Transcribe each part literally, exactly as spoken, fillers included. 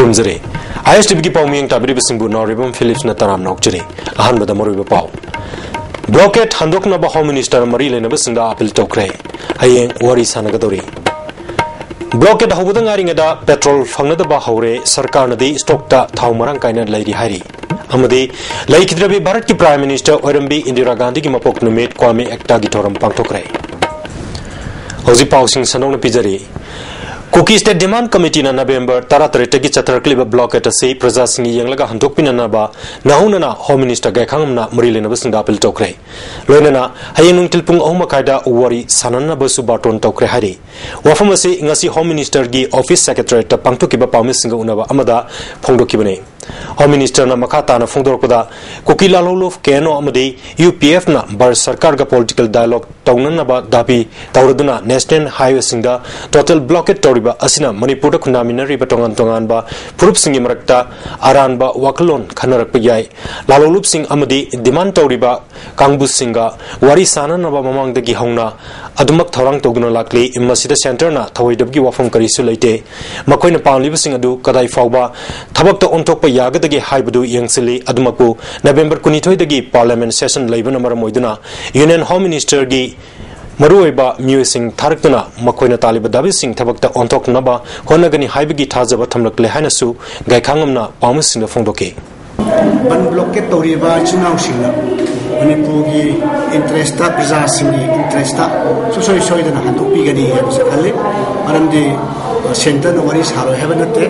ꯈꯨꯔꯨꯝꯖꯔꯤ꯫ ꯑꯥꯏ ꯑꯦꯁ T ꯚꯤꯒꯤ ꯄꯥꯎꯃꯤꯌꯦꯡ ꯇꯥꯕꯤꯔꯤꯕꯁꯤꯡꯕꯨ ꯅꯥꯎꯔꯦꯝꯕꯝ ꯐꯤꯂꯤꯞꯁꯅ ꯇꯔꯥꯝꯅ ꯑꯣꯛꯆꯔꯤ꯫ ꯑꯍꯥꯟꯕꯗ ꯃꯔꯨꯑꯣꯏꯕ ꯄꯥꯎ꯫ ꯕ꯭ꯂꯣꯀꯦꯠ ꯍꯟꯗꯣꯛꯅꯕ ꯍꯣꯝ ꯃꯤꯅꯤꯁꯇꯔꯅ ꯃꯔꯤ ꯂꯩꯅꯕꯁꯤꯡꯗ ꯑꯥꯄꯤꯜ ꯇꯧꯈ꯭ꯔꯦ꯫ ꯍꯌꯦꯡ ꯋꯥꯔꯤ ꯁꯥꯟꯅꯒꯗꯧꯔꯤ꯫ ꯕ꯭ꯂꯣꯀꯦꯠ ꯍꯧꯕꯗ ꯉꯥꯏꯔꯤꯉꯩꯗ ꯄꯦꯇ꯭ꯔꯣꯜ ꯐꯪꯅꯗꯕ ꯍꯧꯔꯦ, ꯁꯔꯀꯥꯔꯅꯗꯤ ꯁ꯭ꯇꯣꯛꯇ ꯊꯥꯎ ꯃꯔꯥꯡ ꯀꯥꯏꯅ ꯂꯩꯔꯤ ꯍꯥꯏꯔꯤ꯫ ꯑꯃꯗꯤ ꯂꯩꯈꯤꯗ꯭ꯔꯕꯤ ꯚꯥꯔꯠꯀꯤ ꯄ꯭ꯔꯥꯏꯝ ꯃꯤꯅꯤꯁꯇꯔ ꯑꯣꯏꯔꯝꯕꯤ ꯏꯟꯗꯤꯔꯥ ꯒꯥꯟꯙꯤꯒꯤ ꯃꯄꯣꯛ ꯅꯨꯃꯤꯠ ꯀ꯭ꯋꯥꯃꯤ ꯑꯦꯛꯇꯥꯒꯤ ꯊꯧꯔꯝ ꯄꯥꯡꯊꯣꯛꯈ꯭ꯔꯦ꯫ ꯍꯧꯖꯤꯛ ꯄꯥꯎꯁꯤꯡ ꯁꯟꯗꯣꯛꯅ ꯄꯤꯖꯔꯤ꯫ ꯀꯨꯀꯤ ꯁ꯭ꯇꯦꯠ ꯗꯤꯃꯥꯟ ꯀꯃꯤꯇꯤꯅ ꯅꯕꯦꯝꯕꯔ ꯇꯔꯥꯇꯔꯦꯠꯇꯒꯤ ꯆꯠꯊꯔꯛꯂꯤꯕ ꯕ꯭ꯂꯣꯀꯦꯠ ꯑꯁꯤ ꯄ꯭ꯔꯖꯥꯁꯤꯡꯒꯤ ꯌꯦꯡꯂꯒ ꯍꯟꯗꯣꯛꯄꯤꯅꯅꯕ ꯅꯧꯍꯧꯅꯅ ꯍꯣꯝ ꯃꯤꯅꯤꯁꯇꯔ ꯒꯥꯏꯈꯥꯉꯝꯅ ꯃꯔꯤ ꯂꯩꯅꯕꯁꯤꯡꯗ ꯑꯥꯄꯤꯜ ꯇꯧꯈ꯭ꯔꯦ꯫ ꯂꯣꯏꯅꯅ ꯍꯌꯦꯡ ꯅꯨꯡꯊꯤꯜ ꯄꯨꯡ ꯑꯍꯨꯝ ꯃꯈꯥꯏꯗ ꯋꯥꯔꯤ ꯁꯥꯟꯅꯅꯕꯁꯨ ꯕꯥꯔꯇꯣꯟ ꯇꯧꯈ꯭ꯔꯦ ꯍꯥꯏꯔꯤ꯫ ꯋꯥꯐꯝ ꯑꯁꯤ ꯉꯁꯤ ꯍꯣꯝ ꯃꯤꯅꯤꯁꯇꯔꯒꯤ ꯑꯣꯐꯤꯁ ꯁꯦꯀ꯭ꯔꯦꯇꯔꯤꯌꯦꯠꯇ ꯄꯥꯡꯊꯣꯛꯈꯤꯕ ꯄꯥꯎꯃꯤꯁꯤꯡꯒ ꯎꯅꯕ ꯑꯃꯗ ꯐꯣꯡꯗꯣꯛꯈꯤꯕꯅꯤ꯫ ꯍꯣꯝ ꯃꯤꯅꯤꯁꯇꯔꯅ ꯃꯈꯥ ꯇꯥꯅ ꯐꯣꯡꯗꯣꯔꯛꯄꯗ, ꯀꯨꯀꯤ ꯂꯥꯜꯍꯧꯂꯨꯞ ꯀꯦ ꯑꯦꯟ ꯑꯣ ꯑꯃꯗꯤ ꯌꯨ ꯄꯤ ꯑꯦꯐꯅ ꯚꯥꯔꯠ ꯁꯔꯀꯥꯔꯒ ꯄꯣꯂꯤꯇꯤꯀꯦꯜ ꯗꯥꯏꯂꯣꯒ ꯇꯧꯅꯅꯕ ꯗꯥꯕꯤ ꯇꯧꯔꯗꯨꯅ ꯅꯦꯁꯅꯦꯜ ꯍꯥꯏꯋꯦꯁꯤꯡꯗ ꯇꯣꯇꯦꯜ ꯕ꯭ꯂꯣꯀꯦꯠ ꯇꯧꯔꯤꯕ ꯑꯁꯤꯅ ꯃꯅꯤꯄꯨꯔꯗ ꯈꯨꯟꯗꯥꯃꯤꯟꯅꯔꯤꯕ ꯇꯣꯉꯥꯟ ꯇꯣꯉꯥꯟꯕ ꯐꯨꯔꯨꯞꯁꯤꯡꯒꯤ ꯃꯔꯛꯇ ꯑꯔꯥꯟꯕ ꯋꯥꯈꯜꯂꯣꯟ ꯈꯟꯅꯔꯛꯄ ꯌꯥꯏ꯫ ꯂꯥꯜꯍꯧꯂꯨꯞꯁꯤꯡ ꯑꯃꯗꯤ ꯗꯤꯃꯥꯟ ꯇꯧꯔꯤꯕ ꯀꯥꯡꯕꯨꯁꯤꯡꯒ ꯋꯥꯔꯤ ꯁꯥꯅꯅꯕ ꯃꯃꯥꯡꯗꯒꯤ ꯍꯧꯅ ꯑꯗꯨꯃꯛ ꯊꯧꯔꯥꯡ ꯇꯧꯗꯨꯅ ꯂꯥꯛꯂꯤ꯫ ꯃꯁꯤꯗ ꯁꯦꯟꯇꯔꯅ ꯊꯧꯑꯣꯏꯗꯕꯒꯤ ꯋꯥꯐꯝ ꯀꯔꯤꯁꯨ ꯂꯩꯇꯦ꯫ ꯃꯈꯣꯏꯅ ꯄꯥꯝꯂꯤꯕꯁꯤꯡ ꯑꯗꯨ ꯀꯗꯥꯏ ꯐꯥꯎꯕ ꯊꯕꯛꯇ ꯑꯣꯟꯊꯣꯛꯄ ꯌꯥꯒꯗꯒꯦ ꯍꯥꯏꯕꯗꯨ ꯌꯦꯡꯁꯤꯜꯂꯤ꯫ ꯑꯗꯨꯃꯛꯄꯨ ꯅꯕꯦꯝꯕꯔ ꯀꯨꯟꯅꯤꯊꯣꯏꯗꯒꯤ ꯄꯥꯔꯂꯤꯌꯥꯃꯦꯟ ꯁꯦꯁꯟ ꯂꯩꯕꯅ ꯃꯔꯝ ꯑꯣꯏꯗꯨꯅ ꯌꯨꯅꯤꯌꯟ ꯍꯣꯝ ꯃꯤꯅꯤꯁꯇꯔꯒꯤ ꯃꯔꯨꯑꯣꯏꯕ ꯃꯤꯑꯣꯏꯁꯤꯡ ꯊꯥꯔꯛꯇꯨꯅ ꯃꯈꯣꯏꯅ ꯇꯥꯜꯂꯤꯕ ꯗꯥꯕꯤꯁꯤꯡ ꯊꯕꯛꯇ ꯑꯣꯟꯊꯣꯛꯅꯕ ꯍꯣꯠꯅꯒꯅꯤ ꯍꯥꯏꯕꯒꯤ ꯊꯥꯖꯕ ꯊꯝꯂꯛꯂꯦ ꯍꯥꯏꯅꯁꯨ ꯒꯥꯏꯈꯥꯉꯝꯅ ꯄꯥꯎꯃꯤꯁꯤꯡꯗ ꯐꯣꯡꯗꯣꯛꯈꯤ꯫ ꯕꯟ ꯕ꯭ꯂꯣꯀꯦꯠ ꯇꯧꯔꯤꯕ ꯏꯆꯤꯟ ꯏꯅꯥꯎꯁꯤꯡꯅ ꯃꯅꯤꯄꯨꯔꯒꯤ ꯏꯟꯇꯔꯦꯁꯇ, ꯄ꯭ꯔꯖꯥꯁꯤꯡꯒꯤ ꯏꯟꯇꯔꯦꯁꯇ ꯁꯨꯡꯁꯣꯏ ꯁꯣꯏꯗꯅ ꯍꯟꯗꯣꯛꯄꯤꯒꯅꯤ ꯍꯥꯏꯕꯁꯤ ꯈꯜꯂꯤ꯫ ꯃꯔꯝꯗꯤ, ꯑ, ꯁꯦꯟꯇꯔꯅ ꯋꯥꯔꯤ ꯁꯥꯔꯣꯏ ꯍꯥꯏꯕ ꯅꯠꯇꯦ,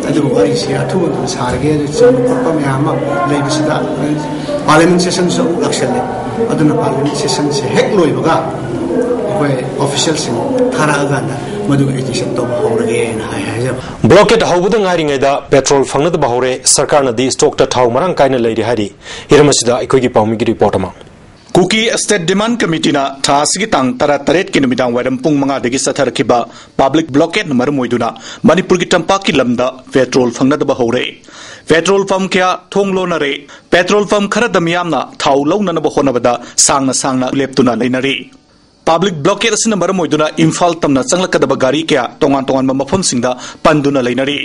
ꯑꯗꯨꯕꯨ ꯋꯥꯔꯤꯁꯤ ꯑꯊꯨꯕ ꯃꯇꯝꯗ ꯁꯥꯔꯒꯦ ꯍꯥꯏꯅ ꯆꯤꯡꯕ ꯈꯣꯠꯄ ꯃꯌꯥꯝ ꯑꯃ ꯂꯩꯕꯁꯤꯗ ꯄꯥꯔꯂꯤꯌꯥꯃꯦꯟ ꯁꯦꯁꯟꯁꯨ ꯑꯃꯨꯛ ꯂꯥꯛꯁꯜꯂꯦ꯫ ꯑꯗꯨꯅ ꯄꯥꯔꯂꯤꯌꯥꯃꯦꯟ ꯁꯦꯁꯟꯁꯦ ꯍꯦꯛ ꯂꯣꯏꯕꯒ ꯑꯩꯈꯣꯏ ꯑꯣꯐꯤꯁꯤꯌꯦꯜꯁꯤꯡ ꯊꯥꯔꯛꯑꯀꯥꯟꯗ ꯃꯗꯨ ꯑꯦꯖꯤꯇꯦꯁꯟ ꯇꯧꯕ ꯍꯧꯔꯒꯦꯅ ꯍꯥꯏ ꯍꯥꯏꯖꯕ꯫ ꯕ꯭ꯂꯣꯀꯦꯠ ꯍꯧꯕꯗ ꯉꯥꯏꯔꯤꯉꯩꯗ ꯄꯦꯇ꯭ꯔꯣꯜ ꯐꯪꯅꯗꯕ ꯍꯧꯔꯦ, ꯁꯔꯀꯥꯔꯅꯗꯤ ꯁ꯭ꯇꯣꯛꯇ ꯊꯥꯎ ꯃꯔꯥꯡ ꯀꯥꯏꯅ ꯂꯩꯔꯤ ꯍꯥꯏꯔꯤ꯫ ꯍꯤꯔꯝ ꯑꯁꯤꯗ ꯑꯩꯈꯣꯏꯒꯤ ꯄꯥꯎꯃꯤꯒꯤ ꯔꯤꯄꯣꯔꯠ ꯑꯃ꯫ ꯀꯨꯀꯤ ꯁ꯭ꯇꯦꯠ ꯗꯤꯃꯥꯟ ꯀꯃꯤꯇꯤꯅ ꯊꯥ ꯑꯁꯤꯒꯤ ꯇꯥꯡ ꯇꯔꯥꯇꯔꯦꯠꯀꯤ ꯅꯨꯃꯤꯗꯥꯡ ꯋꯥꯏꯔꯝ ꯄꯨꯡ ꯃꯉꯥꯗꯒꯤ ꯆꯠꯊꯔꯛꯈꯤꯕ ꯄꯕ꯭ꯂꯤꯛ ꯕ꯭ꯂꯣꯀꯦꯠꯅ ꯃꯔꯝ ꯑꯣꯏꯗꯨꯅ ꯃꯅꯤꯄꯨꯔꯒꯤ ꯇꯝꯄꯥꯛꯀꯤ ꯂꯝꯗ ꯄꯦꯇ꯭ꯔꯣꯜ ꯐꯪꯅꯗꯕ ꯍꯧꯔꯦ꯫ ꯄꯦꯇ꯭ꯔꯣꯜ ꯄꯝ ꯀꯌꯥ ꯊꯣꯡ ꯂꯣꯟꯅꯔꯦ꯫ ꯄꯦꯇ꯭ꯔꯣꯜ ꯄꯝ ꯈꯔꯗ ꯃꯤꯌꯥꯝꯅ ꯊꯥꯎ ꯂꯧꯅꯅꯕ ꯍꯣꯠꯅꯕꯗ ꯁꯥꯡꯅ ꯁꯥꯡꯅ ꯂꯦꯞꯇꯨꯅ ꯂꯩꯅꯔꯤ꯫ ꯄꯕ꯭ꯂꯤꯛ ꯕ꯭ꯂꯣꯀꯦꯠ ꯑꯁꯤꯅ ꯃꯔꯝ ꯑꯣꯏꯗꯨꯅ ꯏꯝꯐꯥꯜ ꯇꯝꯅ ꯆꯪꯂꯛꯀꯗꯕ ꯒꯥꯔꯤ ꯀꯌꯥ ꯇꯣꯉꯥꯟ ꯇꯣꯉꯥꯟꯕ ꯃꯐꯝꯁꯤꯡꯗ ꯄꯟꯗꯨꯅ ꯂꯩꯅꯔꯤ꯫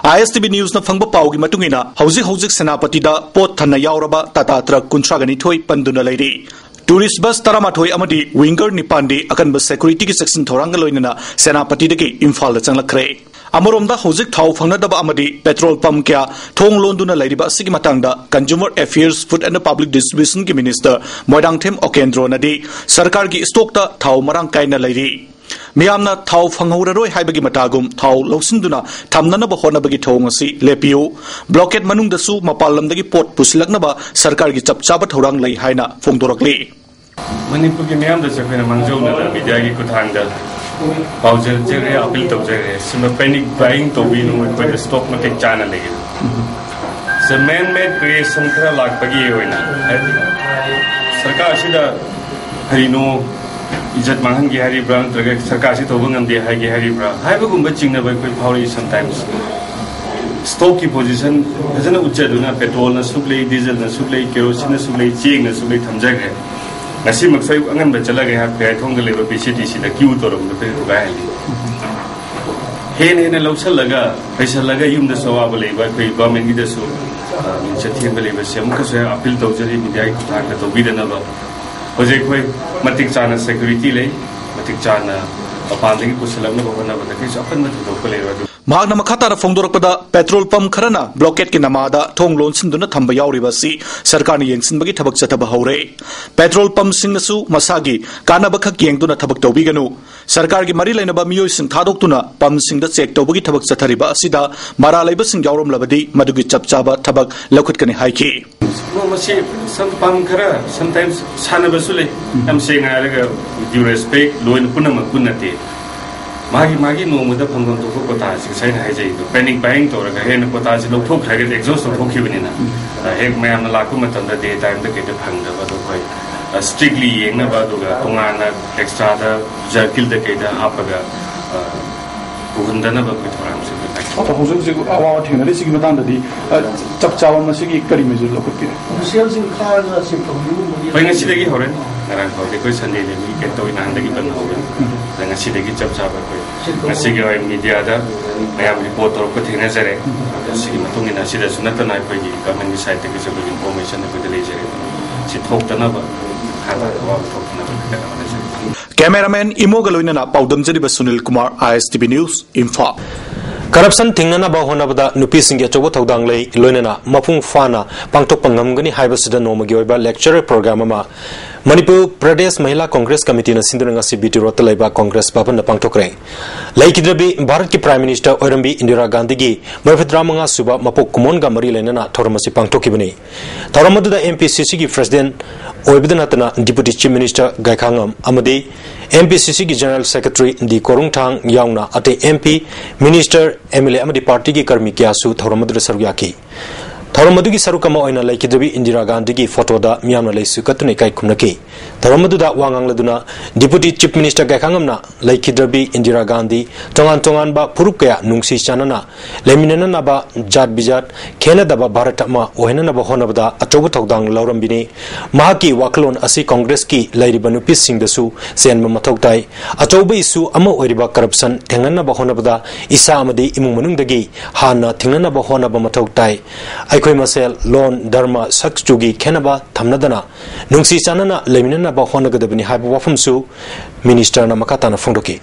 ꯑꯥꯏ ꯑꯦꯁ ꯇꯤ ꯚꯤ ꯅ꯭ꯌꯨꯁꯅ ꯐꯪꯕ ꯄꯥꯎꯒꯤ ꯃꯇꯨꯡ ꯏꯟꯅ, ꯍꯧꯖꯤꯛ ꯍꯧꯖꯤꯛ ꯁꯦꯅꯥꯄꯇꯤꯗ ꯄꯣꯠ ꯊꯟꯅ ꯌꯥꯎꯔꯕ ꯇꯥꯇꯥ ꯇ꯭ꯔꯛ ꯀꯨꯟꯊ꯭ꯔꯥꯒ ꯅꯤꯊꯣꯏ ꯄꯟꯗꯨꯅ ꯂꯩꯔꯤ꯫ ꯇꯨꯔꯤꯁ ꯕꯁ ꯇꯔꯥꯃꯥꯊꯣꯏ ꯑꯃꯗꯤ ꯋꯤꯡꯒꯔ ꯅꯤꯄꯥꯟꯗꯤ ꯑꯀꯟꯕ ꯁꯦꯀ꯭ꯌꯨꯔꯤꯇꯤꯒꯤ ꯆꯦꯛꯁꯤꯟ ꯊꯧꯔꯥꯡꯒ ꯂꯣꯏꯅꯅ ꯁꯦꯅꯥꯄꯇꯤꯗꯒꯤ ꯏꯝꯐꯥꯜꯗ ꯆꯪꯂꯛꯈ꯭ꯔꯦ꯫ ꯑꯃꯔꯣꯝꯗ, ꯍꯧꯖꯤꯛ ꯊꯥꯎ ꯐꯪꯅꯗꯕ ꯑꯃꯗꯤ ꯄꯦꯇ꯭ꯔꯣꯜ ꯄꯝ ꯀꯌꯥ ꯊꯣꯡ ꯂꯣꯟꯗꯨꯅ ꯂꯩꯔꯤꯕ ꯑꯁꯤꯒꯤ ꯃꯇꯥꯡꯗ Consumer Affairs, Food and Public Distributionꯒꯤ ꯃꯤꯅꯤꯁꯇꯔ ꯃꯣꯏꯔꯥꯡꯊꯦꯝ ꯑꯣꯀꯦꯟꯗ꯭ꯔꯣꯅꯗꯤ ꯁꯔꯀꯥꯔꯒꯤ ꯁ꯭ꯇꯣꯛꯇ ꯊꯥꯎ ꯃꯔꯥꯡ ꯀꯥꯏꯅ ꯂꯩꯔꯤ꯫ ꯃꯤꯌꯥꯝꯅ ꯊꯥꯎ ꯐꯪꯍꯧꯔꯔꯣꯏ ꯍꯥꯏꯕꯒꯤ ꯃꯇꯥꯒꯨꯝ ꯊꯥꯎ ꯂꯧꯁꯤꯟꯗꯨꯅ ꯊꯝꯅꯅꯕ ꯍꯣꯠꯅꯕꯒꯤ ꯊꯧꯑꯣꯡ ꯑꯁꯤ ꯂꯦꯞꯄꯤꯌꯨ꯫ ꯕ꯭ꯂꯣꯀꯦꯠ ꯃꯅꯨꯡꯗꯁꯨ ꯃꯄꯥꯟ ꯂꯝꯗꯒꯤ ꯄꯣꯠ ꯄꯨꯁꯤꯜꯂꯛꯅꯕ ꯁꯔꯀꯥꯔꯒꯤ ꯆꯞ ꯆꯥꯕ ꯊꯧꯔꯥꯡ ꯂꯩ ꯍꯥꯏꯅ ꯐꯣꯡꯗꯣꯔꯛꯂꯤ꯫ ꯃꯅꯤꯄꯨꯔꯒꯤ ꯃꯤꯌꯥꯝꯗꯁꯨ ꯑꯩꯈꯣꯏꯅ ꯃꯥꯡꯖꯧꯅꯅ ꯃꯤꯗꯤꯌꯥꯒꯤ ꯈꯨꯠꯊꯥꯡꯗ ꯄꯥꯎꯖꯦꯜꯖꯔꯦ, ꯑꯄꯤꯜ ꯇꯧꯖꯔꯦ꯫ ꯁꯤꯃ ꯄꯦꯅꯤꯛ ꯕꯥꯏꯌꯤꯡ ꯇꯧꯕꯤꯅꯨ, ꯑꯩꯈꯣꯏꯗ ꯁ꯭ꯇꯣꯛ ꯃꯇꯤꯛ ꯆꯥꯅ ꯂꯩ꯫ ꯁꯤ ꯃꯦꯟ ꯃꯦꯗ ꯀ꯭ꯔꯤꯌꯦꯁꯟ ꯈꯔ ꯂꯥꯛꯄꯒꯤ ꯑꯣꯏꯅ, ꯍꯥꯏꯗꯤ, ꯁꯔꯀꯥꯔꯁꯤꯗ ꯀꯔꯤꯅꯣ ꯏꯖꯠ ꯃꯥꯡꯍꯟꯒꯦ ꯍꯥꯏꯔꯤꯕ꯭ꯔꯥ, ꯅꯠꯇ꯭ꯔꯒ ꯁꯔꯀꯥꯔꯁꯤ ꯇꯧꯕ ꯉꯝꯗꯦ ꯍꯥꯏꯒꯦ ꯍꯥꯏꯔꯤꯕ꯭ꯔꯥ ꯍꯥꯏꯕꯒꯨꯝꯕ ꯆꯤꯡꯅꯕ ꯑꯩꯈꯣꯏ ꯐꯥꯎꯔꯛꯏ sometimes꯫ ꯁ꯭ꯇꯣꯛꯀꯤ ꯄꯣꯖꯤꯁꯟ ꯐꯖꯅ ꯎꯠꯆꯗꯨꯅ ꯄꯦꯇ꯭ꯔꯣꯜꯅ ꯁꯨꯛ ꯂꯩ, ꯗꯤꯖꯜꯅ ꯁꯨꯛ ꯂꯩ, ꯀꯦꯔꯣꯁꯤꯟꯅ ꯁꯨꯛ ꯂꯩ, ꯆꯦꯡꯅ ꯁꯨꯛ ꯂꯩ ꯊꯝꯖꯈ꯭ꯔꯦ꯫ ꯉꯁꯤꯃꯛꯁꯨ ꯑꯌꯨꯛ ꯑꯉꯟꯕ ꯆꯠꯂꯒ ꯑꯩꯍꯥꯛ ꯈꯨꯔꯥꯏꯊꯣꯡꯗ ꯂꯩꯕ ꯄꯤ ꯁꯤ ꯇꯤ ꯁꯤꯗ ꯀ꯭ꯌꯨ ꯇꯧꯔꯝꯕꯗꯨ ꯊꯨꯒꯥꯏꯍꯜꯂꯤ꯫ ꯍꯦꯟꯅ ꯍꯦꯟꯅ ꯂꯧꯁꯜꯂꯒ ꯄꯩꯁꯜꯂꯒ ꯌꯨꯝꯗꯁꯨ ꯑꯋꯥꯕ ꯂꯩꯕ, ꯑꯩꯈꯣꯏ ꯒꯣꯔꯃꯦꯟꯒꯤꯗꯁꯨ, ꯑ, ꯃꯤꯡꯆꯠ ꯊꯤꯍꯟꯕ ꯂꯩꯕꯁꯦ ꯑꯃꯨꯛꯀꯁꯨ ꯑꯩ ꯑꯄꯤꯜ ꯇꯧꯖꯔꯤ, ꯃꯤꯗꯤꯌꯥꯒꯤ ꯈꯨꯠꯊꯥꯡꯗ ꯇꯧꯕꯤꯗꯅꯕ꯫ ꯍꯧꯖꯤꯛ ꯑꯩꯈꯣꯏ ꯃꯇꯤꯛ ꯆꯥꯅ ꯁꯦꯀ꯭ꯌꯨꯔꯤꯇꯤ ꯂꯩ, ꯃꯇꯤꯛ ꯆꯥꯅ ꯃꯄꯥꯟꯗꯒꯤ ꯄꯨꯁꯤꯜꯂꯛꯅꯕ ꯍꯣꯠꯅꯕꯗ ꯀꯩꯁꯨ ꯑꯄꯟꯕ ꯊꯣꯏꯗꯣꯛꯄ ꯂꯩꯔꯣꯏ꯫ ꯑꯗꯨ ꯃꯍꯥꯛꯅ ꯃꯈꯥ ꯇꯥꯅ ꯐꯣꯡꯗꯣꯔꯛꯄꯗ, ꯄꯦꯇ꯭ꯔꯣꯜ ꯄꯝ ꯈꯔꯅ ꯕ꯭ꯂꯣꯀꯦꯠꯀꯤ ꯅꯃꯥꯗ ꯊꯣꯡ ꯂꯣꯟꯁꯤꯟꯗꯨꯅ ꯊꯝꯕ ꯌꯥꯎꯔꯤꯕ ꯑꯁꯤ ꯁꯔꯀꯥꯔꯅ ꯌꯦꯡꯁꯤꯟꯕꯒꯤ ꯊꯕꯛ ꯆꯠꯊꯕ ꯍꯧꯔꯦ꯫ ꯄꯦꯇ꯭ꯔꯣꯜ ꯄꯝꯁꯤꯡꯅꯁꯨ ꯃꯁꯥꯒꯤ ꯀꯥꯟꯅꯕꯈꯛ ꯌꯦꯡꯗꯨꯅ ꯊꯕꯛ ꯇꯧꯕꯤꯒꯅꯨ꯫ ꯁꯔꯀꯥꯔꯒꯤ ꯃꯔꯤ ꯂꯩꯅꯕ ꯃꯤꯑꯣꯏꯁꯤꯡ ꯊꯥꯗꯣꯛꯇꯨꯅ ꯄꯝꯁꯤꯡꯗ ꯆꯦꯛ ꯇꯧꯕꯒꯤ ꯊꯕꯛ ꯆꯠꯊꯔꯤꯕ ꯑꯁꯤꯗ ꯃꯔꯥꯜ ꯂꯩꯕꯁꯤꯡ ꯌꯥꯎꯔꯝꯂꯕꯗꯤ ꯃꯗꯨꯒꯤ ꯆꯞ ꯆꯥꯕ ꯊꯕꯛ ꯂꯧꯈꯠꯀꯅꯤ ꯍꯥꯏꯈꯤ꯫ ꯃꯣ-, ꯃꯁꯤ ꯁꯝ-, ꯄꯝ ꯈꯔ sometimes ꯁꯥꯟꯅꯕꯁꯨ ꯂꯩ꯫ ꯌꯥꯝ ꯁꯦꯡꯅ ꯍꯥꯏꯔꯒ, with due respect, ꯂꯣꯏꯅ ꯄꯨꯝꯅꯃꯛꯄꯨ ꯅꯠꯇꯦ꯫ ꯃꯥꯒꯤ, ꯃꯥꯒꯤ ꯅꯣꯡꯃꯗ ꯐꯪꯐꯝ ꯊꯣꯛꯄ ꯀꯣꯇꯥꯁꯤ ꯉꯁꯥꯏ ꯑꯩꯅ ꯍꯥꯏꯖꯩꯗꯣ, ꯄꯦꯅꯤꯛ ꯕꯥꯏꯌꯤꯡ ꯇꯧꯔꯒ ꯍꯦꯟꯅ ꯀꯣꯇꯥꯁꯤ ꯂꯧꯊꯣꯛꯈ꯭ꯔꯒꯗꯤ, ꯑꯦꯛꯖꯣꯁ ꯂꯧꯊꯣꯛꯈꯤꯕꯅꯤꯅ, ꯑ, ꯍꯦꯛ ꯃꯌꯥꯝꯅ ꯂꯥꯛꯄ ꯃꯇꯝꯗ ꯗꯦ ꯇꯥꯏꯝꯗ ꯀꯩꯗ ꯐꯪꯗꯕ ꯑꯗꯣ ꯑꯩꯈꯣꯏ, ꯑ, ꯁ꯭ꯇ꯭ꯔꯤꯛꯂꯤ ꯌꯦꯡꯅꯕ, ꯑꯗꯨꯒ ꯇꯣꯉꯥꯟꯅ ꯑꯦꯛꯁꯇ꯭ꯔꯥꯗ ꯖꯔꯀꯤꯜꯗ ꯀꯩꯗ ꯍꯥꯞꯄꯒ, ꯑ, ꯄꯨꯍꯟꯗꯅꯕ ꯑꯩꯈꯣꯏ ꯊꯧꯔꯥꯡꯁꯦ ꯑꯩꯈꯣꯏ ꯄꯥꯏꯈꯠꯂꯤ꯫ ꯑꯗꯣ ꯍꯧꯖꯤꯛ ꯍꯧꯖꯤꯛ ꯑꯋꯥꯕ ꯊꯦꯡꯅꯔꯤꯁꯤꯒꯤ ꯃꯇꯥꯡꯗꯗꯤ ꯑ, ꯆꯞ ꯆꯥꯕ ꯃꯁꯤꯒꯤ ꯀꯔꯤ measure ꯂꯧꯈꯠꯄꯤꯔꯦ? ꯑꯣꯐꯤꯁꯤꯌꯦꯜꯁꯤꯡ ꯈꯥꯔꯒ ꯆꯤꯡꯊꯣꯛꯅꯤꯡꯕꯒꯤ ꯑꯩꯈꯣꯏ ꯉꯁꯤꯗꯒꯤ ꯍꯧꯔꯅꯤ꯫ ꯉꯔꯥꯡ ꯐꯥꯎꯗꯤ ꯑꯩꯈꯣꯏ ꯁꯟꯗꯦ ꯂꯩꯕꯒꯤ ꯀꯩꯅꯣ ꯇꯧꯋꯤ, ꯅꯍꯥꯟꯗꯒꯤ ꯕꯟ ꯍꯧꯔꯦ꯫ ꯑꯗ ꯉꯁꯤꯗꯒꯤ ꯆꯞ ꯆꯥꯕ ꯑꯩꯈꯣꯏ ꯉꯁꯤꯒꯤ ꯑꯣꯏ ꯃꯤꯗꯤꯌꯥꯗ ꯃꯌꯥꯝ ꯔꯤꯄꯣꯔꯠ ꯇꯧꯔꯛꯄ ꯊꯦꯡꯅꯖꯔꯦ꯫ ꯑꯗ ꯁꯤꯒꯤ ꯃꯇꯨꯡ ꯏꯟꯅ ꯑꯁꯤꯗꯁꯨ ꯅꯠꯇꯅ ꯑꯩꯈꯣꯏꯒꯤ ꯒꯚꯔꯟꯃꯦꯟꯒꯤ ꯁꯥꯏꯠꯇꯒꯤꯁꯨ ꯑꯩꯈꯣꯏꯒꯤ ꯏꯟꯐꯣꯔꯃꯦꯁꯟ ꯑꯩꯈꯣꯏꯗ ꯂꯩꯖꯔꯦ꯫ ꯁꯤ ꯊꯣꯛꯇꯅꯕ ꯃꯈꯥ ꯇꯥꯅ ꯑꯋꯥꯕ ꯊꯣꯛꯇꯅꯕ ꯀꯟꯅ ꯍꯣꯠꯅꯖꯔꯤ꯫ ꯀꯦꯃꯦꯔꯥꯃꯦꯟ ꯏꯃꯣꯒ ꯂꯣꯏꯅꯅ ꯄꯥꯎꯗꯝꯖꯔꯤꯕ Sunil Kumar, I S T V News, Imphal. Corruption ꯊꯤꯡꯅꯅꯕ ꯍꯣꯠꯅꯕꯗ ꯅꯨꯄꯤꯁꯤꯡꯒꯤ ꯑꯆꯧꯕ ꯊꯧꯗꯥꯡ ꯂꯩ, ꯂꯣꯏꯅꯅ ꯃꯄꯨꯡ ꯐꯥꯅ ꯄꯥꯡꯊꯣꯛꯄ ꯉꯝꯒꯅꯤ ꯍꯥꯏꯕꯁꯤꯗ ꯅꯣꯡꯃꯒꯤ ꯑꯣꯏꯕ lecture program ꯑꯃ ꯃꯅꯤꯄꯨꯔ ꯄ꯭ꯔꯗꯦꯁ ꯃꯍꯤꯂꯥ ꯀꯣꯡꯒ꯭ꯔꯦꯁ ꯀꯃꯤꯇꯤꯅ ꯁꯤꯟꯗꯨꯅ ꯉꯁꯤ B T ꯔꯣꯗꯇ ꯂꯩꯕ ꯀꯣꯡꯒ꯭ꯔꯦꯁ ꯚꯕꯟꯗ ꯄꯥꯡꯊꯣꯛꯈ꯭ꯔꯦ꯫ ꯂꯩꯈꯤꯗ꯭ꯔꯕꯤ ꯚꯥꯔꯠꯀꯤ Prime Minister ꯑꯣꯏꯔꯝꯕꯤ ꯏꯟꯗꯤꯔꯥ ꯒꯥꯟꯙꯤꯒꯤ ꯃꯔꯤꯐꯨꯇꯔꯥ ꯃꯉꯥ ꯁꯨꯕ ꯃꯄꯣꯛ ꯀꯨꯝꯑꯣꯟꯒ ꯃꯔꯤ ꯂꯩꯅꯅ ꯊꯧꯔꯝ ꯑꯁꯤ ꯄꯥꯡꯊꯣꯛꯈꯤꯕꯅꯤ꯫ ꯊꯧꯔꯝ ꯑꯗꯨꯗ M P C C ꯒꯤ President ꯑꯣꯏꯕꯗ ꯅꯠꯇꯅ Deputy Chief Minister ꯒꯥꯏꯈꯥꯉꯝ ꯑꯃꯗꯤ M P C C ꯒꯤ General Secretary D ꯀꯣꯔꯨꯡꯊꯥꯡ ꯌꯥꯎꯅ ꯑꯇꯩ M P, Minister, M L A ꯑꯃꯗꯤ ꯄꯥꯔꯇꯤꯒꯤ ꯀꯔꯃꯤ ꯀꯌꯥꯁꯨ ꯊꯧꯔꯝ ꯑꯗꯨꯗ ꯁꯔꯨꯛ ꯌꯥꯈꯤ꯫ ꯊꯧꯔꯝ ꯑꯗꯨꯒꯤ ꯁꯔꯨꯛ ꯑꯃ ꯑꯣꯏꯅ ꯂꯩꯈꯤꯗ꯭ꯔꯕꯤ ꯏꯟꯗꯤꯔꯥ ꯒꯥꯟꯙꯤꯒꯤ ꯐꯣꯇꯣꯗ ꯃꯤꯌꯥꯝꯅ ꯂꯩꯁꯨ ꯀꯠꯇꯨꯅ ꯏꯀꯥꯏ ꯈꯨꯝꯅꯈꯤ꯫ ꯊꯧꯔꯝ ꯑꯗꯨꯗ ꯋꯥ ꯉꯥꯡꯂꯗꯨꯅ Deputy Chief Minister ꯒꯥꯏꯈꯥꯉꯝꯅ ꯂꯩꯈꯤꯗ꯭ꯔꯕꯤ Indira Gandhi ꯇꯣꯉꯥꯟ ꯇꯣꯉꯥꯟꯕ ꯐꯨꯔꯨꯞ ꯀꯌꯥ ꯅꯨꯡꯁꯤ ꯆꯥꯟꯅꯅ ꯂꯩꯃꯤꯟꯅꯅꯕ, ꯖꯥꯠ ꯕꯤꯖꯥꯠ ꯈꯦꯟꯅꯗꯕ ꯚꯥꯔꯠ ꯑꯃ ꯑꯣꯏꯍꯟꯅꯅꯕ ꯍꯣꯠꯅꯕꯗ ꯑꯆꯧꯕ ꯊꯧꯗꯥꯡ ꯂꯧꯔꯝꯕꯤꯅꯤ꯫ ꯃꯍꯥꯛꯀꯤ ꯋꯥꯈꯜꯂꯣꯟ ꯑꯁꯤ ꯀꯣꯡꯒ꯭ꯔꯦꯁꯀꯤ ꯂꯩꯔꯤꯕ ꯅꯨꯄꯤꯁꯤꯡꯗꯁꯨ ꯆꯦꯟꯕ ꯃꯊꯧ ꯇꯥꯏ꯫ ꯑꯆꯧꯕ issue ꯑꯃ ꯑꯣꯏꯔꯤꯕ ꯀꯔꯞꯁꯟ ꯊꯦꯡꯅꯅꯕ ꯍꯣꯠꯅꯕꯗ ꯏꯁꯥ ꯑꯃꯗꯤ ꯏꯃꯨꯡ ꯃꯅꯨꯡꯗꯒꯤ ꯍꯥꯟꯅ ꯊꯤꯡꯅꯅꯕ ꯍꯣꯠꯅꯕ ꯃꯊꯧ ꯇꯥꯏ꯫ ꯑꯩꯈꯣꯏ ꯃꯁꯦꯜ ꯂꯣꯟ, ꯙꯔꯃ, ꯁꯛ ꯆꯨꯒꯤ ꯈꯦꯟꯅꯕ ꯊꯝꯅꯗꯅ ꯅꯨꯡꯁꯤ ꯆꯥꯟꯅꯅ ꯂꯩꯃꯤꯟꯅꯅꯕ ꯍꯣꯠꯅꯒꯗꯕꯅꯤ ꯍꯥꯏꯕ ꯋꯥꯐꯝꯁꯨ Minister ꯅ ꯃꯈꯥ ꯇꯥꯅ ꯐꯣꯡꯗꯣꯛꯈꯤ꯫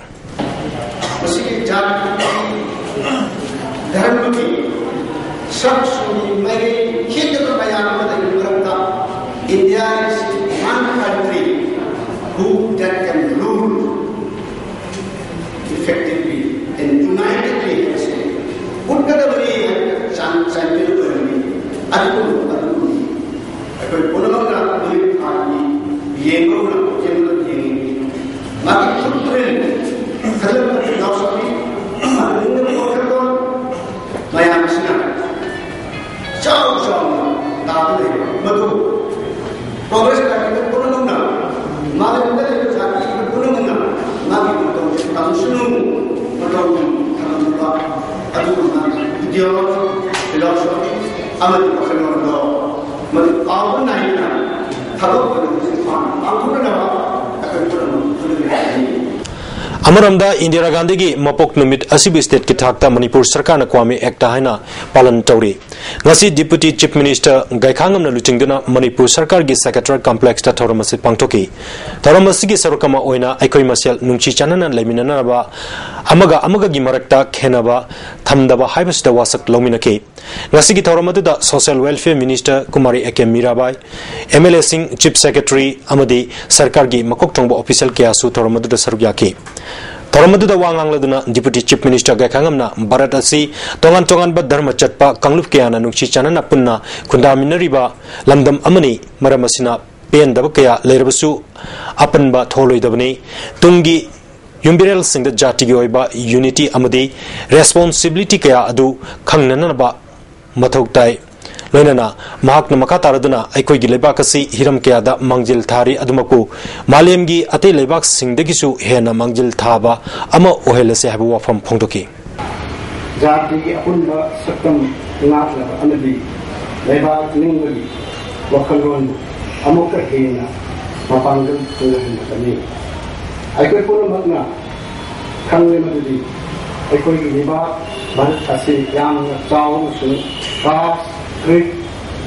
ꯃꯁꯤꯒꯤ ꯖꯥꯠꯀꯤ, ꯙꯔꯃꯒꯤ, ꯁꯛ ꯆꯨꯒꯤ ꯃꯥꯏꯀꯩ ꯈꯦꯠꯅꯕ ꯃꯌꯥꯝ ꯑꯃ ꯂꯩꯕ ꯃꯔꯛꯇ India is one country who that can rule effectively and unitedly ꯍꯥꯏꯕꯁꯤ ꯎꯠꯀꯗꯕꯅꯤ ꯍꯥꯏꯅ ꯆꯥꯟ-, ꯆꯥꯟꯕꯤꯗꯨꯅ ꯑꯣꯏꯔꯝꯃꯤ꯫ ꯑꯗꯨꯕꯨ, ꯑꯗꯨꯕꯨ ꯑꯩꯈꯣꯏ ꯄꯨꯝꯅꯃꯛꯅ ꯅꯨꯃꯤꯠ ꯊꯥꯒꯤ ꯌꯦꯡꯕꯒꯨꯝꯅ ꯌꯦꯡꯕꯗ ꯌꯦꯡꯉꯤ꯫ ꯃꯥꯒꯤ ꯈꯨꯠ ꯈꯨꯠꯂꯦꯟ ꯈꯜꯂꯛꯄ ꯌꯥꯎꯁꯪꯒꯤ ꯃꯥꯒꯤ ꯅꯤꯡꯕ ꯋꯥꯈꯜꯂꯣꯟ ꯃꯌꯥꯝ ꯑꯁꯤꯅ ꯑꯃꯗꯤ ꯋꯥꯈꯜꯂꯣꯟꯗꯣ ꯃꯗꯨ ꯀꯥꯎꯕ ꯅꯥꯏꯗꯅ ꯊꯕꯛ ꯑꯣꯏꯅ ꯍꯧꯖꯤꯛ ꯄꯥꯡꯊꯣꯛꯅꯅꯕ ꯑꯩꯈꯣꯏ ꯄꯨꯝꯅꯃꯛ ꯄꯨꯟꯅ ꯂꯩꯔꯤ꯫ ꯑꯃꯔꯣꯝꯗ ꯏꯟꯗꯤꯔꯥ ꯒꯥꯟꯙꯤꯒꯤ ꯃꯄꯣꯛ ꯅꯨꯃꯤꯠ ꯑꯁꯤꯕꯨ stateꯀꯤ ꯊꯥꯛꯇ ꯃꯅꯤꯄꯨꯔ ꯁꯔꯀꯥꯔꯅ ꯀ꯭ꯋꯥꯃꯤ Act ꯍꯥꯏꯅ ꯄꯥꯂꯟ ꯇꯧꯔꯤ꯫ ꯉꯁꯤ Deputy Chief Minister ꯒꯥꯏꯈꯥꯉꯝꯅ ꯂꯨꯆꯤꯡꯗꯨꯅ ꯃꯅꯤꯄꯨꯔ ꯁꯔꯀꯥꯔꯒꯤ Secretariat Complexꯇ ꯊꯧꯔꯝ ꯑꯁꯤ ꯄꯥꯡꯊꯣꯛꯈꯤ꯫ ꯊꯧꯔꯝ ꯑꯁꯤꯒꯤ ꯁꯔꯨꯛ ꯑꯃ ꯑꯣꯏꯅ ꯑꯩꯈꯣꯏ ꯃꯁꯦꯜ ꯅꯨꯡꯁꯤ ꯆꯥꯟꯅꯅ ꯂꯩꯃꯤꯟꯅꯅꯕ, ꯑꯃꯒ ꯑꯃꯒꯒꯤ ꯃꯔꯛꯇ ꯈꯦꯟꯅꯕ ꯊꯝꯗꯕ ꯍꯥꯏꯕꯁꯤꯗ ꯋꯥꯁꯛ ꯂꯧꯃꯤꯟꯅꯈꯤ꯫ ꯉꯁꯤꯒꯤ ꯊꯧꯔꯝ ꯑꯗꯨꯗ Social Welfare Minister Kumari A K Mirabai, MLAꯁꯤꯡ, Chief Secretary ꯑꯃꯗꯤ ꯁꯔꯀꯥꯔꯒꯤ ꯃꯀꯣꯛ ꯊꯣꯡꯕ official ꯀꯌꯥꯁꯨ ꯊꯧꯔꯝ ꯑꯗꯨꯗ ꯁꯔꯨꯛ ꯌꯥꯈꯤ꯫ ꯊꯧꯔꯝ ꯑꯗꯨꯗ ꯋꯥ ꯉꯥꯡꯂꯗꯨꯅ Deputy Chief Minister ꯒꯥꯏꯈꯥꯉꯝꯅ ꯚꯥꯔꯠ ꯑꯁꯤ ꯇꯣꯉꯥꯟ ꯇꯣꯉꯥꯟꯕ ꯙꯔꯃ ꯆꯠꯄ ꯀꯥꯡꯂꯨꯞ ꯀꯌꯥꯅ ꯅꯨꯡꯁꯤ ꯆꯥꯟꯅꯅ ꯄꯨꯟꯅ ꯈꯨꯟꯗꯥꯃꯤꯟꯅꯔꯤꯕ ꯂꯝꯗꯝ ꯑꯃꯅꯤ꯫ ꯃꯔꯝ ꯑꯁꯤꯅ ꯄꯦꯟꯗꯕ ꯀꯌꯥ ꯂꯩꯔꯕꯁꯨ ꯑꯄꯟꯕ ꯊꯣꯛꯂꯣꯏꯗꯕꯅꯤ꯫ ꯇꯨꯡꯒꯤ ꯌꯨꯝꯕꯤꯔꯦꯜꯁꯤꯡꯗ ꯖꯥꯇꯤꯒꯤ ꯑꯣꯏꯕ unity ꯑꯃꯗꯤ responsibility ꯀꯌꯥ ꯑꯗꯨ ꯈꯪꯅꯅꯕ ꯃꯊꯧ ꯇꯥꯏ꯫ ꯂꯣꯏꯅꯅ ꯃꯍꯥꯛꯅ ꯃꯈꯥ ꯇꯥꯔꯗꯨꯅ ꯑꯩꯈꯣꯏꯒꯤ ꯂꯩꯕꯥꯛ ꯑꯁꯤ ꯍꯤꯔꯝ ꯀꯌꯥꯗ ꯃꯥꯡꯖꯤꯜ ꯊꯥꯔꯤ, ꯑꯗꯨꯃꯛꯄꯨ ꯃꯥꯂꯦꯝꯒꯤ ꯑꯇꯩ ꯂꯩꯕꯥꯛꯁꯤꯡꯗꯒꯤꯁꯨ ꯍꯦꯟꯅ ꯃꯥꯡꯖꯤꯜ ꯊꯥꯕ ꯑꯃ ꯑꯣꯏꯍꯜꯂꯁꯤ ꯍꯥꯏꯕ ꯋꯥꯐꯝ ꯐꯣꯡꯗꯣꯛꯈꯤ꯫ ꯖꯥꯇꯤꯒꯤ ꯑꯄꯨꯟꯕ ꯁꯛꯇꯝ ꯉꯥꯛꯅꯕ ꯑꯃꯗꯤ ꯂꯩꯕꯥꯛ ꯅꯤꯡꯕꯒꯤ ꯋꯥꯈꯜꯂꯣꯟꯕꯨ ꯑꯃꯨꯛꯀ ꯍꯦꯟꯅ ꯃꯄꯥꯡꯒꯜ ꯀꯜꯍꯟꯒꯗꯕꯅꯤ꯫ ꯑꯩꯈꯣꯏ ꯄꯨꯝꯅꯃꯛꯅ ꯈꯪꯂꯦ ꯃꯗꯨꯗꯤ ꯑꯩꯈꯣꯏꯒꯤ ꯂꯩꯕꯥꯛ ꯚꯥꯔꯠ ꯑꯁꯤ ꯌꯥꯝꯅ ꯆꯥꯎꯕ ꯑꯃꯁꯨꯡ caste, creed,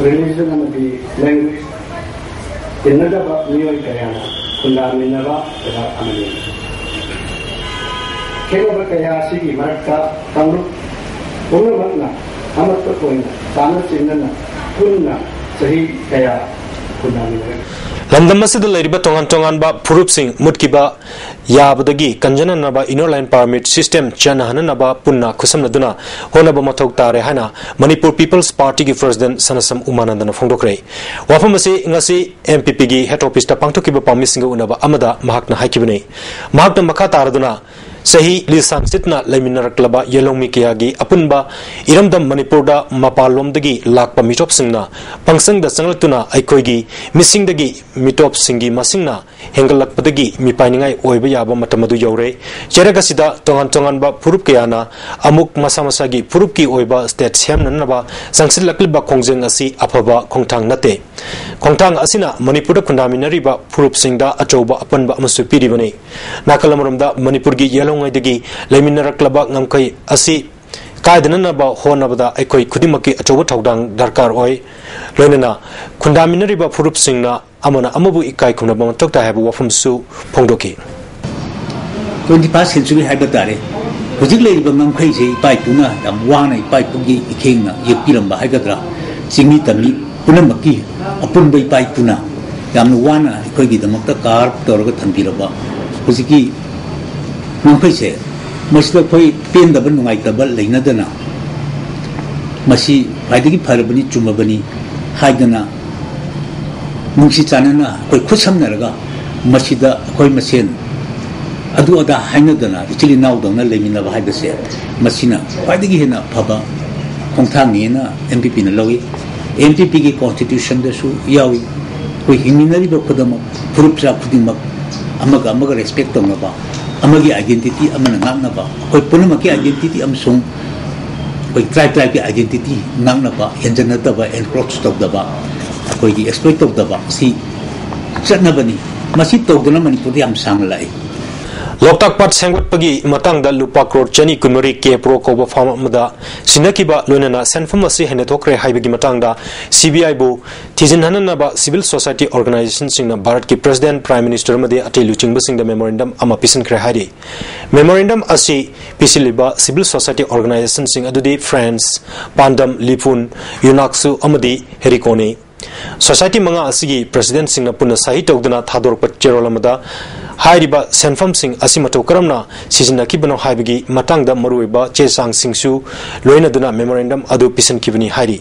religion ꯑꯃꯗꯤ language ꯇꯤꯟꯅꯗꯕ ꯃꯤꯑꯣꯏ ꯀꯌꯥꯅ ꯈꯨꯟꯗꯥꯃꯤꯟꯅꯕ ꯂꯩꯕꯥꯛ ꯑꯃꯅꯤ꯫ ꯈꯦꯠꯅꯕ ꯀꯌꯥ ꯑꯁꯤꯒꯤ ꯃꯔꯛꯇ ꯀꯥꯡꯂꯨꯞ ꯄꯨꯝꯅꯃꯛꯅ ꯑꯃꯠꯇ ꯑꯣꯏꯅ ꯇꯥꯟꯅ ꯆꯤꯡꯅꯅ ꯄꯨꯟꯅ ꯆꯍꯤ ꯀꯌꯥ ꯈꯨꯟꯗꯥꯃꯤꯟꯅꯔꯦ꯫ ꯂꯝꯗꯝ ꯑꯁꯤꯗ ꯂꯩꯔꯤꯕ ꯇꯣꯉꯥꯟ ꯇꯣꯉꯥꯟꯕ ꯐꯨꯔꯨꯞꯁꯤꯡ ꯃꯨꯠꯈꯤꯕ ꯌꯥꯕꯗꯒꯤ ꯀꯟꯖꯅꯅꯕ Inner Line Permit System ꯆꯠꯅꯍꯟꯅꯅꯕ ꯄꯨꯟꯅ ꯈꯨꯠꯁꯝꯅꯗꯨꯅ ꯍꯣꯠꯅꯕ ꯃꯊꯧ ꯇꯥꯔꯦ ꯍꯥꯏꯅ Manipur People's Partyꯒꯤ President ꯁꯅꯥꯁꯝ ꯎꯃꯥꯅꯟꯗꯅ ꯐꯣꯡꯗꯣꯛꯈ꯭ꯔꯦ꯫ ꯋꯥꯐꯝ ꯑꯁꯤ ꯉꯁꯤ MPPꯒꯤ head officeꯇ ꯄꯥꯡꯊꯣꯛꯈꯤꯕ ꯄꯥꯎꯃꯤꯁꯤꯡꯒ ꯎꯅꯕ ꯑꯃꯗ ꯃꯍꯥꯛꯅ ꯍꯥꯏꯈꯤꯕꯅꯤ꯫ ꯃꯍꯥꯛꯅ ꯃꯈꯥ ꯇꯥꯔꯗꯨꯅ ꯆꯍꯤ ꯂꯤꯁꯥꯡ ꯁꯤꯠꯅ ꯂꯩꯃꯤꯟꯅꯔꯛꯂꯕ ꯌꯦꯜꯍꯧꯃꯤ ꯀꯌꯥꯒꯤ ꯑꯄꯨꯟꯕ ꯏꯔꯝꯗꯝ ꯃꯅꯤꯄꯨꯔꯗ ꯃꯄꯥꯟꯂꯣꯝꯗꯒꯤ ꯂꯥꯛꯄ ꯃꯤꯇꯣꯞꯁꯤꯡꯅ ꯄꯪꯆꯪꯗ ꯆꯪꯂꯛꯇꯨꯅ ꯑꯩꯈꯣꯏꯒꯤ ꯃꯤꯁꯤꯡꯗꯒꯤ ꯃꯤꯇꯣꯞꯁꯤꯡꯒꯤ ꯃꯁꯤꯡꯅ ꯍꯦꯟꯒꯠꯂꯛꯄꯗꯒꯤ ꯃꯤꯄꯥꯏꯅꯤꯡꯉꯥꯏ ꯑꯣꯏꯕ ꯌꯥꯕ ꯃꯇꯝ ꯑꯗꯨ ꯌꯧꯔꯦ꯫ ꯆꯩꯔꯛ ꯑꯁꯤꯗ ꯇꯣꯉꯥꯟ ꯇꯣꯉꯥꯟꯕ ꯐꯨꯔꯨꯞ ꯀꯌꯥꯅ ꯑꯃꯨꯛ ꯃꯁꯥ ꯃꯁꯥꯒꯤ ꯐꯨꯔꯨꯞꯀꯤ ꯑꯣꯏꯕ state ꯁꯦꯝꯅꯅꯕ ꯆꯪꯁꯤꯜꯂꯛꯂꯤꯕ ꯈꯣꯡꯖꯪ ꯑꯁꯤ ꯑꯐꯕ ꯈꯣꯡꯊꯥꯡ ꯅꯠꯇꯦ꯫ ꯈꯣꯡꯊꯥꯡ ꯑꯁꯤꯅ ꯃꯅꯤꯄꯨꯔꯗ ꯈꯨꯟꯗꯥꯃꯤꯟꯅꯔꯤꯕ ꯐꯨꯔꯨꯞꯁꯤꯡꯗ ꯑꯆꯧꯕ ꯑꯄꯟꯕ ꯑꯃꯁꯨ ꯄꯤꯔꯤꯕꯅꯤ꯫ ꯅꯥꯀꯜ ꯑꯃꯔꯣꯝꯗ ꯃꯅꯤꯄꯨꯔꯒꯤ ꯌꯦꯜꯍꯧꯉꯩꯗꯒꯤ ꯂꯩꯃꯤꯟꯅꯔꯛꯂꯕ ꯉꯝꯈꯩ ꯑꯁꯤ ꯀꯥꯏꯗꯅꯅꯕ ꯍꯣꯠꯅꯕꯗ ꯑꯩꯈꯣꯏ ꯈꯨꯗꯤꯡꯃꯛꯀꯤ ꯑꯆꯧꯕ ꯊꯧꯗꯥꯡ ꯗꯔꯀꯥꯔ ꯑꯣꯏ꯫ ꯂꯣꯏꯅꯅ ꯈꯨꯟꯗꯥꯃꯤꯟꯅꯔꯤꯕ ꯐꯨꯔꯨꯞꯁꯤꯡꯅ ꯑꯃꯅ ꯑꯃꯕꯨ ꯏꯀꯥꯏ ꯈꯨꯝꯅꯕ ꯃꯊꯧ ꯇꯥꯏ ꯍꯥꯏꯕ ꯋꯥꯐꯝꯁꯨ ꯐꯣꯡꯗꯣꯛꯈꯤ꯫ Twenty first century ꯍꯥꯏꯕ ꯇꯥꯔꯦ꯫ ꯍꯧꯖꯤꯛ ꯂꯩꯔꯤꯕ ꯉꯝꯈꯩꯁꯦ ꯏꯄꯥ ꯏꯄꯨꯅ ꯌꯥꯝ ꯋꯥꯅ ꯏꯄꯥ ꯏꯄꯨꯒꯤ ꯏꯈꯦꯡꯅ ꯌꯦꯛꯄꯤꯔꯝꯕ ꯍꯥꯏꯒꯗ꯭ꯔꯥ, ꯆꯤꯡꯃꯤ ꯇꯝꯃꯤ ꯄꯨꯝꯅꯃꯛꯀꯤ ꯑꯄꯨꯟꯕ ꯏꯄꯥ ꯏꯄꯨꯅ ꯌꯥꯝꯅ ꯋꯥꯅ ꯑꯩꯈꯣꯏꯒꯤꯗꯃꯛꯇ carve ꯇꯧꯔꯒ ꯊꯝꯕꯤꯔꯕ ꯍꯧꯖꯤꯛꯀꯤ ꯉꯝꯈꯩꯁꯦ, ꯃꯁꯤꯗ ꯑꯩꯈꯣꯏ ꯄꯦꯟꯗꯕ ꯅꯨꯡꯉꯥꯏꯇꯕ ꯂꯩꯅꯗꯅ ꯃꯁꯤ ꯈ꯭ꯋꯥꯏꯗꯒꯤ ꯐꯔꯕꯅꯤ, ꯆꯨꯝꯃꯕꯅꯤ ꯍꯥꯏꯗꯅ ꯅꯨꯡꯁꯤ ꯆꯥꯟꯅꯅ ꯑꯩꯈꯣꯏ ꯈꯨꯠꯁꯝꯅꯔꯒ ꯃꯁꯤꯗ ꯑꯩꯈꯣꯏ ꯃꯁꯦꯟ ꯑꯗꯨ ꯑꯗꯥ ꯍꯥꯏꯅꯗꯅ ꯏꯆꯤꯜ ꯏꯅꯥꯎꯗꯧꯅ ꯂꯩꯃꯤꯟꯅꯕ ꯍꯥꯏꯕꯁꯦ ꯃꯁꯤꯅ ꯈ꯭ꯋꯥꯏꯗꯒꯤ ꯍꯦꯟꯅ ꯐꯕ ꯈꯣꯡꯊꯥꯡꯅꯦꯅ M P Pꯅ ꯂꯧꯏ꯫ M P Pꯒꯤ constitutionꯗꯁꯨ ꯌꯥꯎꯏ꯫ ꯑꯩꯈꯣꯏ ꯍꯤꯡꯃꯤꯟꯅꯔꯤꯕ ꯈꯨꯗꯤꯡꯃꯛ, ꯐꯨꯔꯨꯞ ꯆꯥ ꯈꯨꯗꯤꯡꯃꯛ ꯑꯃꯒ ꯑꯃꯒ respect ꯇꯧꯅꯕ, ꯑꯃꯒꯤ identity ꯑꯃꯅ ꯉꯥꯛꯅꯕ, ꯑꯩꯈꯣꯏ ꯄꯨꯝꯅꯃꯛꯀꯤ identity ꯑꯃꯁꯨꯡ ꯑꯩꯈꯣꯏ tribe tribeꯀꯤ identity ꯉꯥꯛꯅꯕ, ꯍꯦꯟꯖꯟꯅꯗꯕ, encroach ꯇꯧꯗꯕ, ꯑꯩꯈꯣꯏꯒꯤ exploit ꯇꯧꯗꯕ ꯑꯁꯤ ꯆꯠꯅꯕꯅꯤ꯫ ꯃꯁꯤ ꯇꯧꯗꯅ ꯃꯅꯤꯄꯨꯔꯗ ꯌꯥꯝ ꯁꯥꯡꯅ ꯂꯥꯛꯏ꯫ ꯂꯣꯛꯇꯥꯛ ꯄꯥꯠ ꯁꯦꯝꯒꯠꯄꯒꯤ ꯃꯇꯥꯡꯗ ꯂꯨꯄꯥ ꯀ꯭ꯔꯣꯔ ꯆꯅꯤ ꯀꯨꯟꯃꯔꯤ K Pro ꯀꯧꯕ ꯐꯥꯝ ꯑꯃꯗ ꯁꯤꯟꯅꯈꯤꯕ ꯂꯣꯏꯅꯅ ꯁꯦꯟꯐꯝ ꯑꯁꯤ ꯍꯦꯟꯅ ꯊꯣꯛꯈ꯭ꯔꯦ ꯍꯥꯏꯕꯒꯤ ꯃꯇꯥꯡꯗ C B I ꯕꯨ ꯊꯤꯖꯤꯟꯍꯟꯅꯅꯕ civil society organizationꯁꯤꯡꯅ ꯚꯥꯔꯠꯀꯤ President, Prime Minister ꯑꯃꯗꯤ ꯑꯇꯩ ꯂꯨꯆꯤꯡꯕꯁꯤꯡꯗ memorandum ꯑꯃ ꯄꯤꯁꯤꯟꯈ꯭ꯔꯦ ꯍꯥꯏꯔꯤ꯫ Memorandum ꯑꯁꯤ ꯄꯤꯁꯤꯜꯂꯤꯕ civil society organizationꯁꯤꯡ ꯑꯗꯨꯗꯤ France, ꯄꯥꯟꯗꯝ, ꯂꯤꯄꯨꯟ, ꯌꯨꯅꯥꯛꯁꯨ ꯑꯃꯗꯤ ꯍꯦꯔꯤꯀꯣꯅꯤ꯫ Society ꯃꯉꯥ ꯑꯁꯤꯒꯤ Presidentꯁꯤꯡꯅ ꯄꯨꯟꯅ ꯁꯍꯤ ꯇꯧꯗꯨꯅ ꯊꯥꯗꯣꯔꯛꯄ ꯆꯦꯔꯣꯜ ꯑꯃꯗ ꯍꯥꯏꯔꯤꯕ ꯁꯦꯟꯐꯝꯁꯤꯡ ꯑꯁꯤ ꯃꯇꯧ ꯀꯔꯝꯅ ꯁꯤꯖꯤꯟꯅꯈꯤꯕꯅꯣ ꯍꯥꯏꯕꯒꯤ ꯃꯇꯥꯡꯗ ꯃꯔꯨꯑꯣꯏꯕ ꯆꯦ ꯆꯥꯡꯁꯤꯡꯁꯨ ꯂꯣꯏꯅꯗꯨꯅ memorandum ꯑꯗꯨ ꯄꯤꯁꯤꯟꯈꯤꯕꯅꯤ ꯍꯥꯏꯔꯤ꯫